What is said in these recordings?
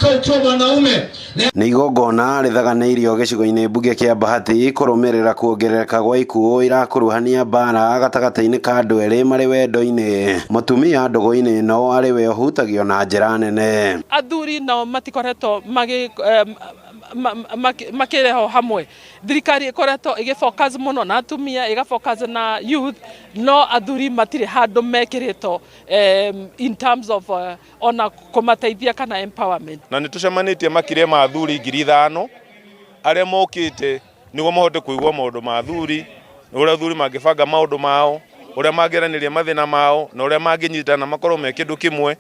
Ukiamka ukiwa mwanaume. Nĩ igongona rĩthaganĩirio gĩcigo-inĩ mbunge kĩa Bahati kũrũmĩrĩra kuongerereka gwa ikuũ irakuruhania mbara gatagatĩ-inĩ ka andũ erĩ marĩ wendo-inĩ, mũtumia ndũgũ-inĩ ĩno arĩ we ũhutagio na njĩra nene. Athuri nao matikoretwo magĩ makĩrehwo hamwe. Thirikari ĩkoretwo ĩgĩ focus mũno na atumia, ĩga focus na youth, no athuri matirĩ handũ mekĩrĩtwo in terms of ona kũmateithia kana empowerment. Na nĩ tũcemanĩtie makĩria ma athuri 5,000 arĩa mokĩte nĩguo mahote kũigua maũndũ ma athuri, ũrĩa athuri mangĩbanga maũndũ mao, ũrĩa mangĩaranĩria mathĩna mao, na ũrĩa mangĩnyitana makorwo me kĩndũ kĩmwe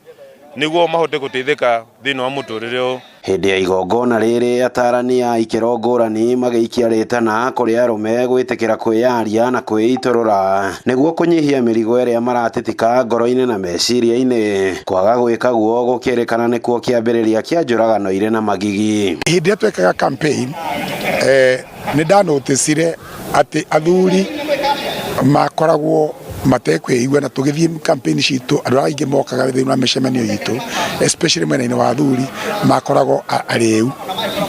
nĩguo mahote gũteithĩka thĩinĩ wa mũtũrĩre ũyũ. Hĩndĩ ya igongona rĩrĩ atarani a ikĩro ngũrani magĩikia rĩtana kũrĩ arũme gwĩtĩkĩra kwĩyaria na kwĩitũrũra nĩguo kũnyihia mĩrigo ĩrĩa maratitika ngoro-inĩ na meciria-inĩ. Kwaga gwĩka guo gũkĩrĩkana nĩkuo kĩambĩrĩria kĩa njũragano irĩ na magigi. Hĩndĩ ĩrĩa twekaga campaign nĩ ndanoticire atĩ athuri makoragwo matekwĩigua, na tũgĩthiĩ campaign citũ andũ arĩa aingĩ mokaga thĩinĩ wa mĩcemanio itũ, especially mwena-inĩ wa athuri, makoragwo arĩu,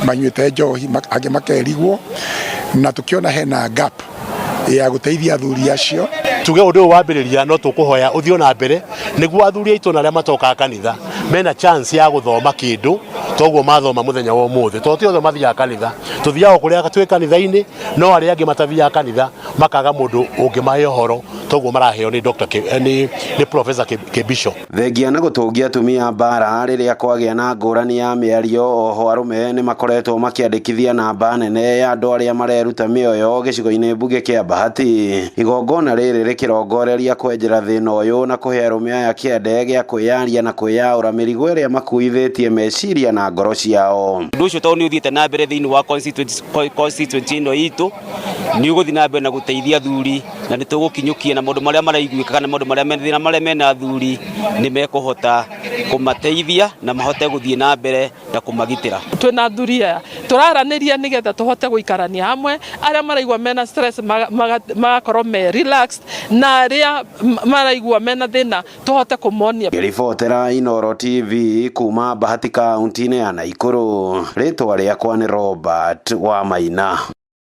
manyuĩte njohi, angĩ makerigwo, na tũkĩona hena gap ya gũteithia athuri acio. Tuge ũndũ ũyũ wambĩrĩria, no tũkũhoya ũthiĩ na mbere nĩguo athuri aitũ na arĩa matokaga kanitha mena chance ya gũthoma kĩndũ toguo mathoma mũthenya wa ũmũthĩ, tondũ ti othe mathiaga kanitha. Tũthiaga kũrĩa twĩ kanitha-inĩ, no arĩa angĩ matathiaga kanitha makaga mũndũ ũngĩmahe ũhoro toguo maraheo nĩ Dr. Nĩ Professor Kibisho. Thengia na gũtũngia atumia mbara rĩrĩa kwagĩa na ngũrani ya mĩario, oho arũme nĩ makoretwo makĩandĩkithia namba nene ya andũ arĩa mareruta mĩoyo gĩcigo-inĩ mbunge kĩa Bahati. Igongona rĩrĩ rĩkĩrongoreria kwenjera thĩna ũyũ na kũhe arũme aya kĩande gĩa kwĩyaria na kwĩyaũra mĩrigo ĩrĩa makuithĩtie meciria na ngoro ciao. Ũndũ ũcio tondũ nĩ ũthiĩte na mbere thĩinĩ wa constituency ĩno itũ, nĩ ũgũthiĩ na mbere na gũteithia athuri, na nĩ tũgũkinyũkia na maũndũ marĩa maraiguĩka kana maũndũ marĩa thĩna marĩa mena athuri nĩ mekũhota kũmateithia na mahote gũthiĩ na mbere na kũmagitĩra. Twĩna athuri aya tũraranĩria nĩgetha tũhote gũikarania hamwe, arĩa maraigua mena stress magakorwo me relaxed, na arĩa maraigua mena thĩna tũhote kũmonia. Ngĩribotera Inooro TV kuma Bahati kaunti-inĩ ya Nakuru, rĩtwa rĩakwa nĩ Robert Wamaina.